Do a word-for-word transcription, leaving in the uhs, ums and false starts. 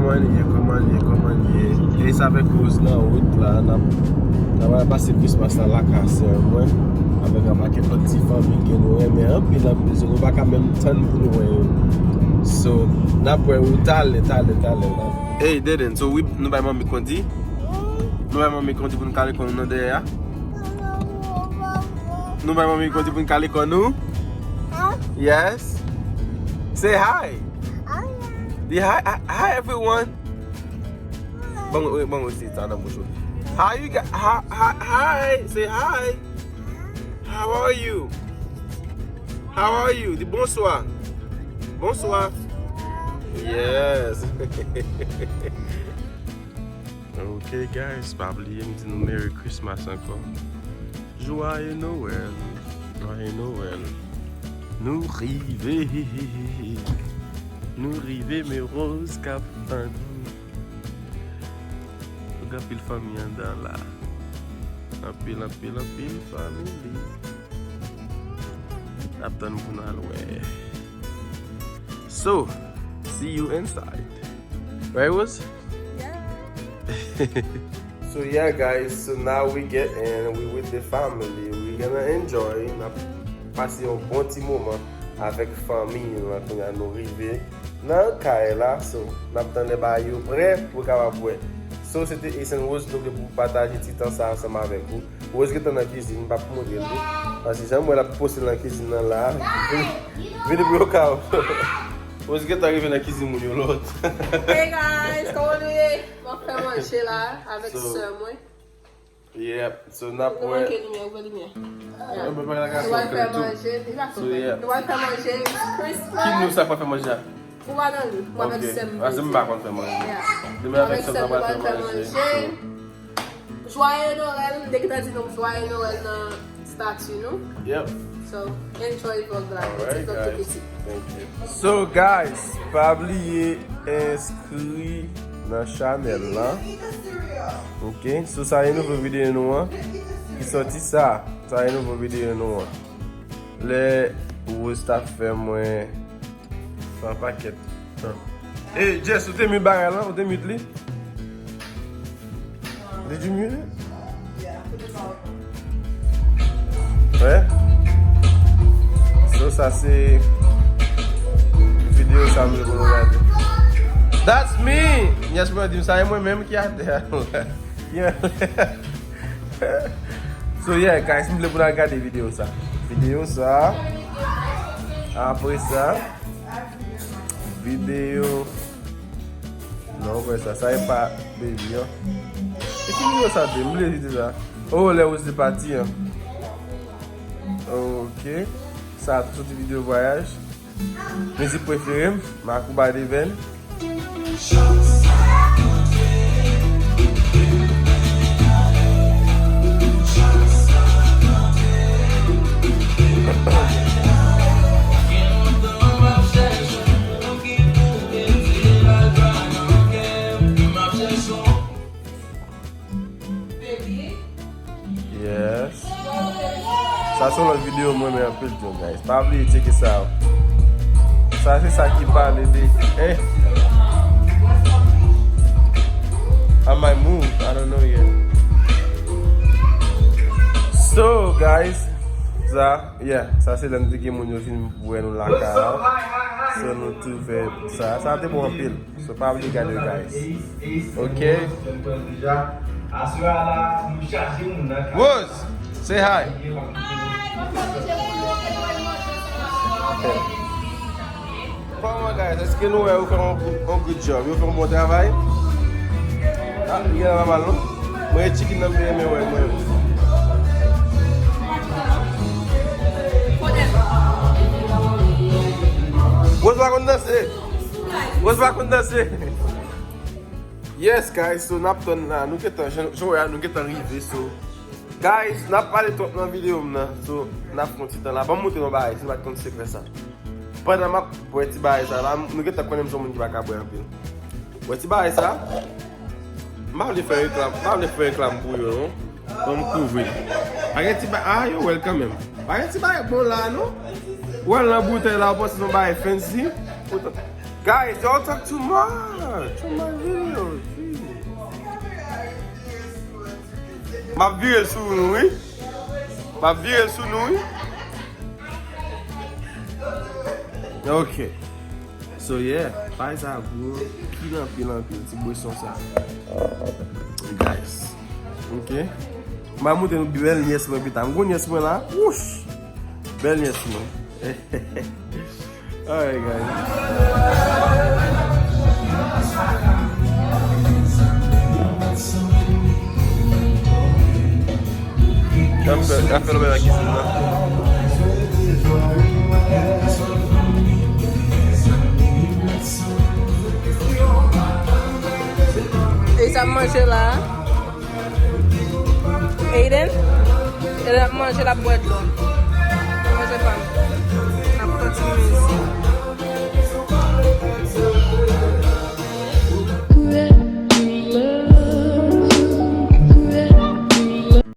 Kòman ye, kòman ye, kòman ye? Guys, avèk Rose nan wout la, n ap, n ap al pase Christmas la lakay sè mwen, avèk yon pakèt lòt ti fanmi ke nou renmen anpil, anpil. So, nou pa ka menm tann pou nou wè yo. So, n ap wè yo talè, talè, talè la. Hey, Deden, so wi, nou bay manmi kondi? Nou bay manmi kondi pou nou kale kò nou nan dèyè a? Nou bay manmi kondi pou nou kale kò nou? Yes. Say hi. Di hi, hi, hi everyone. Bon, bon, bon, se sa nan bouch ou. How you got, hi, hi, hi, say hi. How are you? How are you? Di bonswa. Bonswa. Yes. Ok, guys, pa bliye m di nou Merry Christmas ankò. Joyeux Noël. Joyeux Noël. Nou rive. Nou rive, men Rose k ap tann. Gen anpil fanmi anndan la. Anpil, anpil, anpil fanmi. N ap tann pou n al wè. So, see you inside. Right, Rose? Yeah. So yeah, guys, so now we get in, we with the family, we gonna enjoy, n ap pase yon bon ti moman avèk fanmi nou an. Kounye a nou rive nan kay la, so n ap tann lè bagay yo prè pou kapab wè. So, se te Ace and Rose, nou te pou pataje ti tan sa ansanm avèk ou. Rose gentan nan kizin, m p ap montre l tou. Paske jan m wè l ap poste nan kizin nan la, vini, vini pou yo ka wè. Rose gentan rive nan kizin moun yo lòt. Hey guys, kòman nou ye? M ap fè manje la avèk sè mwen. Yep, so n ap wè. Ou gen limyè, ou gen limyè. Nou pral fè manje, li pa fè. Nou pral fè manje, Christmas. Ki nou sa pa fè manje a? Ou pa nan li, mwen avèk sè m. Paske m pa konn fè manje. Demen avèk sè m nou pral fè manje. Joyeux Noël, m te gentan di nou Joyeux Noël nan stati nou. Yep. So, enjoy vlog la, nou ti vlog tou piti. Thank you. So guys, pa bliye enskri nan chanèl la. Ok, so sa e nouvo videyo nou an. Ki sòti sa, sa e nouvo videyo nou an. Lè Rose t ap fè mwen fè yon pakèt tan. Hey, Jess, ou te mute bagay lan? Ou te mute li? Did you mute it? Yeah, put it on. Wè? So, sa se videyo sa m vle pou nou gade. That's me! Yes, mwen di m sa, e mwen menm ki atè a. Yeah. So, yeah, guys, m vle pou n al gade videyo sa. Videyo sa. Apre sa, videyo. Non, ou wè sa. Sa e pa baby an. E ki videyo sa te? M bliye videyo sa. Oh, lè Rose te pati an. Ok. Sa tou se videyo vwayaj. Mizik prefere m, Makou by Deven. Yes. Sa se yon lòt videyo mwen renmen anpil tou, guys. Pa bliye tcheke sa yo. Sa se sa ki pale de, eh? I might move, I don't know yet. So, guys, sa, yeah, sa se lè n te gen moun yo vin wè nou lakay la. So, nou tou fè sa. Sa te bon anpil. So, pa bliye gade, guys. Ok. Rose, say hi. Kòman, guys? Èske nou wè yo fè yon, yon good job? Yo fè yon bon travay? Ah, li gen la pa mal, non? Mwen, e chicken nan m te renmen wè, mwen. Rose pa konn danse. Rose pa konn danse. Yes, guys, so n ap tann la. Nou gentan, jan, jan w wè a, nou gentan rive, so. Guys, n ap pale twòp nan videyo m nan. So, n ap fè yon ti tan la. Ban m montre nou bagay, si nou pa t konn sekrè sa. Pandan m ap bwè ti bagay sa la, nou gentan konnen m se yon moun ki pa ka bwè anpil. Bwè ti bagay sa, m pa vle fè reklam, m pa vle fè reklam pou yo, non. Ban m kouvri. Pa gen ti bagay, ah, yo wè l kanmenm. Pa gen ti bagay bon la, non. Ou wè l nan boutèy la, ou panse se yon bagay fancy. Poutan, Guys, don't talk too much on my video. Jeez. M ap vire l sou nou, wi. M ap vire l sou nou, wi. Ok. So, yeah, pay sa gwo, anpil, anpil, anpil, ti bweson sa. Guys. Ok. M a montre nou bèl nyès mwen pita. M gon nyès mwen la. Wouch! Bèl nyès mwen. Alright, guys. N ap fè, n ap fè lòbèy nan kizin nan. E sa m manje la. Aiden? Aiden ap manje, l ap bwè dlo. Manje pa m.